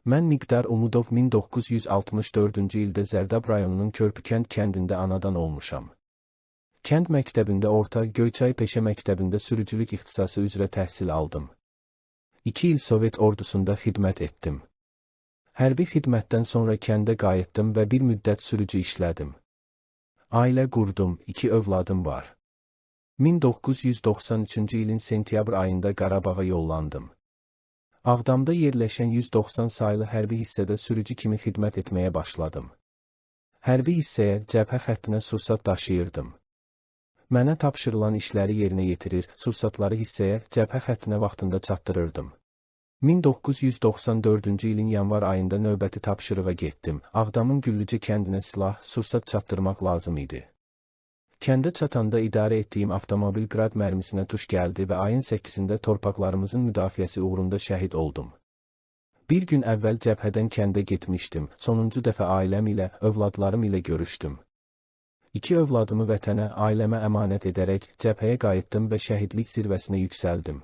Mən Miqdar Umudov 1964-cü ildə Zərdab rayonunun Körpükənd kəndində anadan olmuşam. Kənd məktəbində orta, Göyçay Peşə Məktəbində sürücülük ixtisası üzrə təhsil aldım. 2 il Sovet ordusunda xidmət etdim. Hərbi xidmətdən sonra kəndə qayıtdım və bir müddət sürücü işlədim. Ailə qurdum, 2 övladım var. 1993-cü ilin sentyabr ayında Qarabağa yollandım. Ağdamda yerləşən 190 saylı hərbi hissədə sürücü kimi xidmət etməyə başladım. Hərbi hissəyə, cəbhə xəttinə sursat daşıyırdım. Mənə tapşırılan işləri yerinə yetirir, sursatları hissəyə, cəbhə xəttinə vaxtında çatdırırdım. 1994-cü ilin yanvar ayında növbəti tapşırığa getdim. Ağdamın Güllücə kəndinə silah, sursat çatdırmaq lazım idi. Kəndə çatanda idarə etdiyim avtomobil qrad mərmisinə tuş gəldi və ayın 8-də torpaqlarımızın müdafiəsi uğrunda şəhid oldum. Bir gün əvvəl cəbhədən kəndə getmişdim. Sonuncu dəfə ailəm ilə, övladlarım ilə görüşdüm. 2 övladımı vətənə, ailəmə əmanət edərək cəbhəyə qayıtdım və şəhidlik zirvəsinə yüksəldim.